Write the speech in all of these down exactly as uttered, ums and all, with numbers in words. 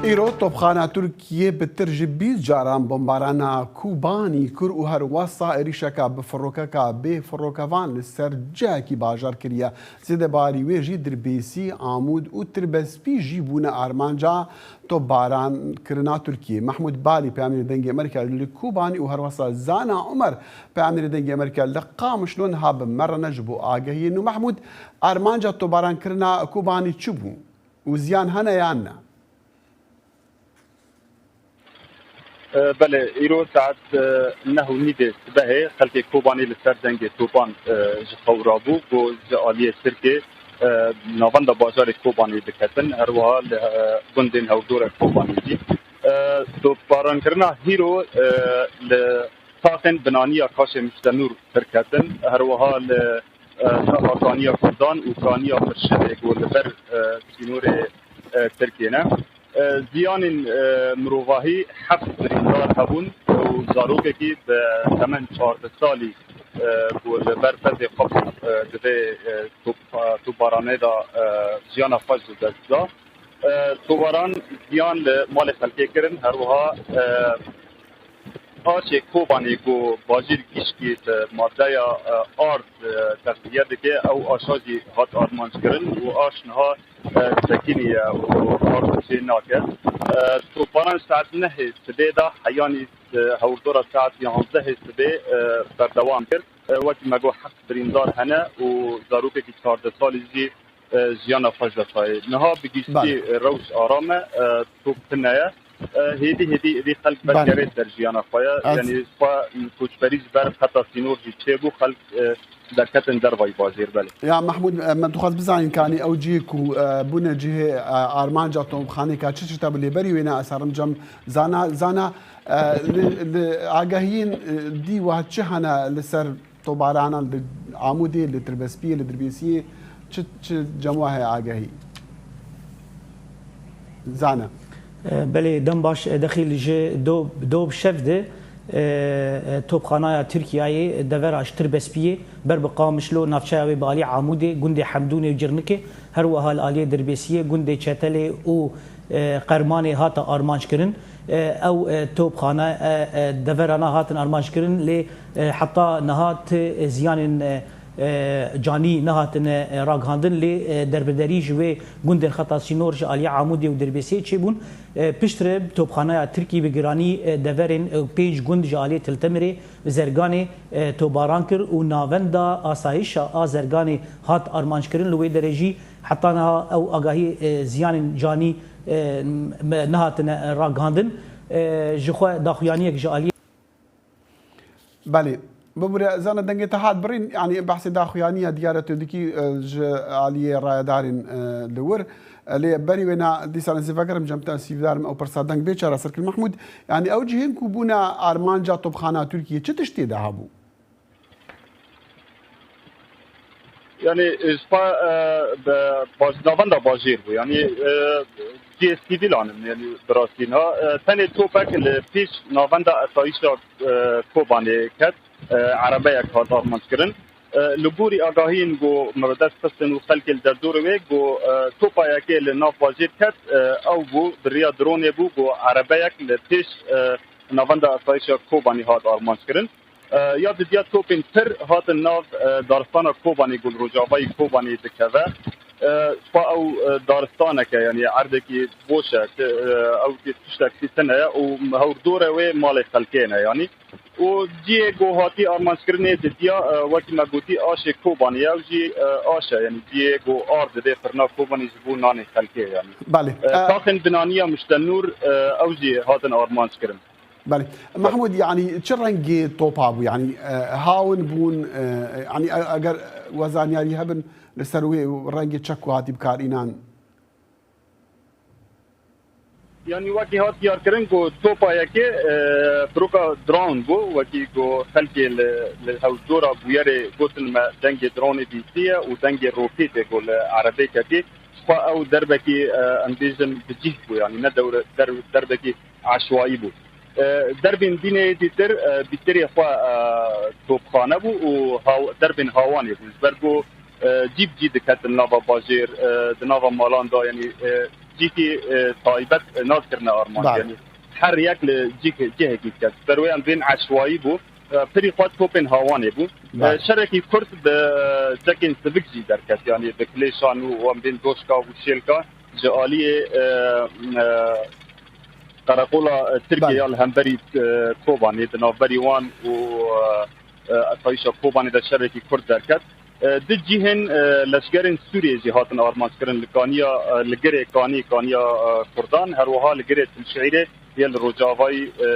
Îro topxana Tirkiyê bi tir ji bîst caran bombarana Kobanî kir û her wesa êrîşeka bi firokeka bê firokevan li ser cihekî bajar kiriye. Zêdebarî wê jî Dirbêsî, Amûd û Tirbespî jî bûne armanca topbaran kirina Tirkiyê. Mehmûd Balî, peyamnêrê Dengê Amerîka li Kobanî û her wesa Zana Umer, peyamnêrê Dengê Amerîka li Qamişlo niha bi me re ne. Ji bo agahiyên nû, Mehmûd, armanca topbaran kirina Kobanî çi bû û ziyan hene yan ne? E, belê, îro saet, e, neh û nîvê sibehê xelkê Kobanê li ser dengê topan, e, ji xew rabû, ku ji aliyê Tirkê, e, navenda bajarê Kobanê diketin, her wiha li, e, gundên hewdora Kobanê jî. E, topbarankirina hîro, e, li taxên binaniya Kaşê Muştenûr pir ketin, her wiha li, e, taxa Kaniya Kurdan û Kaniya Firşevê ku li ber, e, sînorê, e, Tirkê ne. E, ziyanên, e, mirovahî heft birîndar hebûn û zarokekî bi temen çardeh salî, e, ku li ber pezê xwe bû, e, divê, e, top-, topbaranê de, e, jiyana xwe ji dest da. E, tobaran ziyan li malê xelkê kirin, her wiha, e, Aşê Kobanê ku bajêr gişkî bi madeya, e, ard, e, texliye dike, ew aşa jî hat armanckirin û aş niha, e, sekiniye û ard çê nake. E, toparan saet nehê sibê de heyanî, e, hewrdora saet yanzdehê sibê, e, berdewam kir. E, wekî me got, heft birîndar hene û zarokekî çardeh salî jî e, jiyana xwe ji dest daye. Niha bi giştî, Belê. e, rewş aram e, e, top tune ye. E, hêdî hêdî êdî xelk Belê. berkerê ser jiyana xwe ye. Ez Yanî xwe, m, koçberî ji ber xeta sînor jî çêbû, xelk, e, derketin dervayî bajêr, belê. Ya Mehmûd, e, me dixwest bizanîn, kanî ew cihê ku, e, bûne cihê, e, armanca tomxanê ka çi çi te bi lêberî wêne, ez herim cem zana, zana, e, li, li agahiyên, e, dî wa çi hene li ser tobarana li Amûdê, li Tirbespiyê, li Dirbêsiyê çi, çi cem we heye agahî? Zana. E, belê, dem baş, e, dexîl ji do, do bi şev de, e, e, topxanaya Tirkiyeyê devera ji Tirbespiyê ber bi Qamişlo navçeya wê bi alî Amûdê, gundê Hemdûnê û Cirnikê, her wiha li aliyê Dirbêsiyê, gundê Çetelê û, e, Qermanê hate armanc kirin. E, ew, e, topxane, e, e, deverana hatin armanc kirin, lê, e, heta niha ti ziyanên, e, e, canî nehatine, e, ragihandin, lê, e, derbiderî ji wê gundên xeta sînor ji aliyê Amûdê û Dirbêsê çêbûn. E, piştre topxaneya Tirkî bi giranî, e, deverên, e, pênc gund ji aliyê Tiltemirê, Zerganê, e, tobaran kir û navenda asayişa a Zerganê hat armanckirin. Li wê derê jî heta niha ew agahî, e, ziyanên canî, e, me nehatine ragihandin. E, ji xwe daxuyaniyek ji aliyê Belê. Bibûre, Zana, dengê te hat birîn, yanî behsê daxuyaniya diyar e tu dikî, e, ji aliyê rayedarên, e, li wir. E, lê berî wêna dîsan ez ê vegerim cem te, ez hîvdar im ew pirsa deng bê çareser kir. Mehmûd, yanî ew cihên ku bûne armanca topxana Tirkiyê, çi tiştê de hebû? Yanî, e, ji xwe, e, bi baj-, navenda bajêr bû. Yanî, e, cihê sivîlan in, yanî, bi rastî niha, e, tenê topek li pêş navenda asayişa, e, Kobanê ket, e, erebeyek hat armanc kirin. E, li gorî agahiyên ku me bi dest xistin û xelkê li derdorê wê ku, e, topa yekê li nav bajêr ket, e, ew bû, bi riya dronê bû ku erebeyek li pêş, e, navenda asayişa Kobanê hat armanc kirin. E, ya didiya topên pir hatin nav, e, daristana Kobanê, ku li rojavayî Kobanê dikeve. E, xwe ew, e, daristanek e, yanî erdekî boş e, ti, e, ew tiştek tî tune ye û hewrdorê wê malê xelkê ne, yanî. Û cihê ku hatî armançkirinê didiya, e, wekî me gotî, aşê Kobanê ye, ew jî, e, aş e, yanî cihê ku ard didê firna Kobanê ji bo nanê xelkê, yanî. Belê. E, E, taxên binaniya Miştenûr, e, ew jî hatin armanc kirin. Belê. Mehmûd, yanî çi rengê topa bû? Yanî, e, hawin bûn, e, yanî e-, eger we zanyarî hebin li ser wê rengê çek ku hatî bikar înan? Yanî wekî hat diyarkirin ku topa yekê, e, firoka dron bû, wekî ku xelkê li, li hewcora bûyerê gotin me dengê dronê bîstiye û dengê roketê ku li erebê ketî. Xwe ew derbekî, e, em bêjin bi cih bû, yanî ne dewre-, der-, derbekî eşwayî bû. E, derbên dînê dîtir, e, bîtirê xwe, e, topxane bû û haw-, derbên hawanê bûn. Ji ber ku, e, cî bi cî diketin nava bajêr, e, di nava malan de, yanî, e, cîkî e, taybet e, nas kirine armanc. Belê. Yanî her yek li cîk, cihekî diket. Serweyan bên eşwayî bû. E, pirî xwe topên hawanê bû. E, Belê. Şerekî Kurd bi çekên sivik jî derket. Yanî bi kilêşan û wan bên doşka û şêlka ji aliyê e, e, qereqola e, Tirkiye Belê. Ya li hemberî e, Kobanê, di navberî wan û e, e, asayîşa Kobanê de şerekî Kurd derket. E, di cihên e, leşkerên Sûriyê jî hatin armanckirin li Kaniya, e, li Girê Kanî, Kaniya e, Kurdan, her wiha li Girê Tilşeîrê yê li rojavayî e,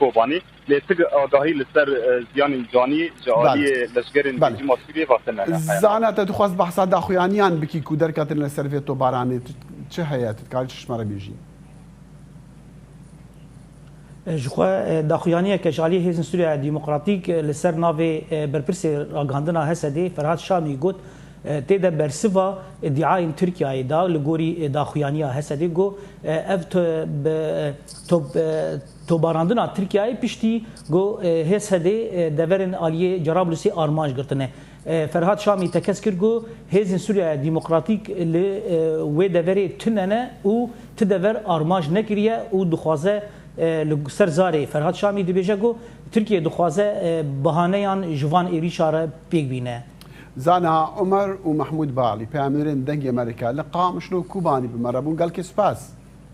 Kobanê. Lê ti agahî li ser e, ziyanên canî ji Belê. Aliyê leşkerên Belê. Rejîma Sûriyê ve tine. Zana, te dixwest behsa daxuyaniyan bikî ku derketin li ser vê tobaranê. Tu çi heye? Tu dikarî çi ji me re bêjî? Ji xwe e, daxuyaniyeke ji aliyê Hêzên Sûriya Demokratîk e, li ser navê e, berpirsê ragihandina H S D'ê Ferhat Şamî got, e, tê de bersiva îdiayên Tirkiyeyê da li gorî e, daxuyaniya H S D'ê got, e, ev to-, bi, e, to-, e, tobarandina Tirkiyeyê piştî got, e, H S D'ê e, deverên aliyê Cerablusê armanc girtine. E, Ferhat Şamî tekez kir ku Hêzên Sûriya Demokratîk li e, wê deverê tune ne û ti dever armanc nekiriye û dixwaze e, li ser zarê Ferhat Şamî dibêje ku Tirkiye dixwaze e, bahaneyan ji van êrîşa re pêk bîne. Zana, Omer û Mehmûd Balî, peyamnêrên Dengê Amerîka li Qamişlo û Kobanî bi me re bûn. Gelkê spas.